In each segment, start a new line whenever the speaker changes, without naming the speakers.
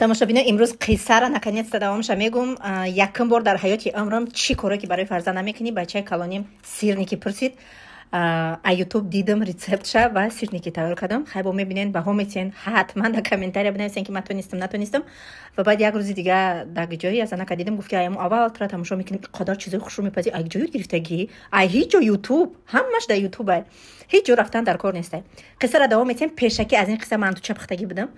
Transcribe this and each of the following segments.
Тамошобино, имрӯз қиссара наконец-то давомша мегум. Якум бор дар ҳаёти умрам чӣ коре ки барои фарзанд намекунӣ. Бачаи калоним сирники пурсид, а Ютуб дидам рецептша ва сирники тайёр кардам. Хай, бо мебинен, баҳо метиҳен, ҳатман дар комментария бинависен, ки ман тонистам, натонистам. Ва баъд як рӯзи дига дар ҷои аз занака дидам, гуфт, ки аяму аввал тура тамошо мекунем, қадар чизои хушрӯ мепазӣ, ай ҷо ёд гирифтагӣ? Ай ҳеҷ ҷо, Ютуб, ҳамаш дар Ютуб ай, ҳеҷ ҷо рафтан дар кор нестай. Қиссара давом метиҳем. Пешакӣ аз ин қисса ман туча пухтагӣ будам.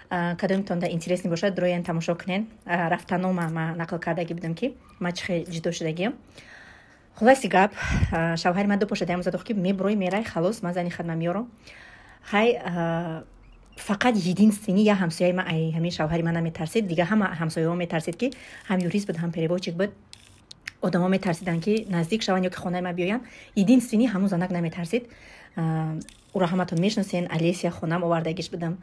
Кадомтон да интересный бошад, дроен тамошо кунен. Рафтанома ма нақл кардагӣ будам, ки ма чӣ хел ҷудо шудагиам. Хулоси гап, шавҳари ман ду пошта даям задох, ки меброи, мерай, халос, ман зани хадма меёрам. Хай, фақат единственный я ҳамсояи ман ай ҳамин шавҳари ман наметарсид. Дига ҳама ҳамсояҳо метарсид, ки ҳам юрист буд, ҳам переводчик буд. Одамо метарсиданд, ки наздик шаванд ё ки хонаи ман биёянд. Единственный ҳамун занак наметарсид. Ӯро ҳаматон мешиносен, Алесия, хонам овардагиш будам.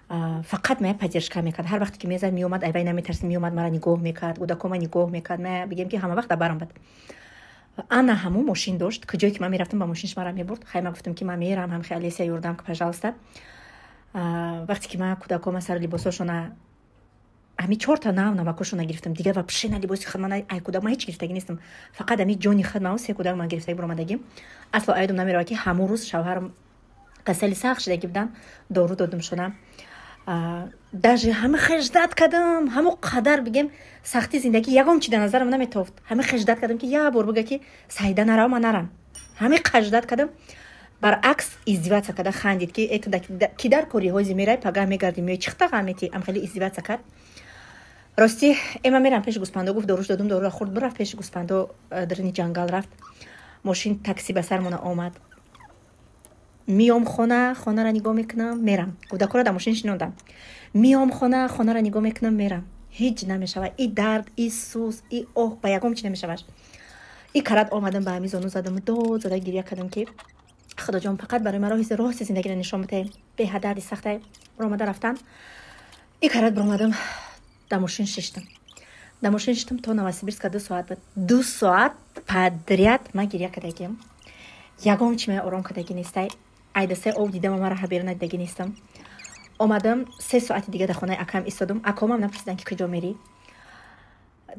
Фақат мая поддержка мекард. Ҳар вақте ки мезад, меомад, айвай наметарсид, меомад, мара нигоҳ мекард, кӯдакома нигоҳ мекард. Ма бигем, ки ҳама вақт дар барам буд. Ана ҳамун мошин дошт, куҷое ки ман мерафтам, ба мошинш мара мебурд. Хай, ман гуфтам, ки ман мерам, ҳамхе Алесия ёрдам ки, пожалуйста. Вақте ки ман кӯдакома сари либосошона, ҳами чорта нав навакошона гирифтам, дига вообще на либоси худ ман, ай кӯдак ман ҳеҷ гирифтагӣ нестам, фақат ами ҷони худ ман се кӯдак ман гирифтагӣ буромадагим. Асло аёдам намеравад, ки ҳамун рӯз шавҳарам касали сахт шудагӣ будам, дору додам шона. Даже ҳама хеждат кардам, ҳамо қадар бигем сахти зиндагӣ ягон чи дар назарам наметофт. Ҳама хеждат кардам, ки як бор бига, ки Саида, нарав, ман нарам. Ҳаме қаждат кардам, баръакс издеваться карда хандид, ки э, ки дар кори ҳози мерай, пагаҳ мегарди, меои, чихта ғамети. Ам хеле издеваться кард. Ростӣ, эма мерам пеши гӯспандо, гуфт. Доруш додум, дорура хурд, бирафт пеши гӯспандо, дарини ҷангал рафт. Мошин такси ба сармона омад. Миём хона, хонара нигоҳ мекунам, мерам. Кӯдакҳоро дар мошин шинондам. Миём хона, хонара нигоҳ мекунам, мерам. Ҳеҷ намешавад. И дард, и сӯз, и оҳ ба ягон чи намешавад. И карат омадам, ба ҳами зону задам, дод зада гиря кардам, ки Худоҷон, фақат барои ман роҳи рости зиндагиро нишон бидеҳ, беҳад дарди сахтай. Баромада рафтан. И карат баромадам, дар мошин шиштам. Дар мошин шиштам, то Новосибирска 2 соат буд. 2 соат подряд ман гиря кардагиам. Ягон чи ман ором кардагӣ нестай. Айдасаи об дидам, мара хабер надидагӣ нестам. Омадам, 3 соати дига дар хонаи акам истодам. Акомам напурсидан, ки куҷо мерӣ.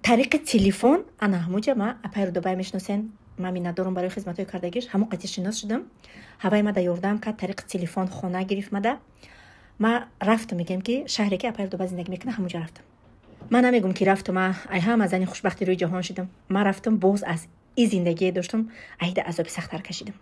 Тариқи телефон ана ҳамуҷа ма апай Рудобай мешиносен, ман миннатдорам барои хизматҳои кардагиш, ҳамон қати шинос шудам. Ҳавай мада ёрдам кард, тариқи телефон хона гирифт мада. Ма рафтам, мегӯям, ки шаҳре ки апай Рудоба зиндагӣ мекунад, ҳамуҷа рафтам. Ман намегӯм, ки рафтам, ай ҳама зани хушбахти рӯи ҷаҳон шудам. Ман рафтам, боз аз и зиндагие доштам, айда азоби сахттар кашидам.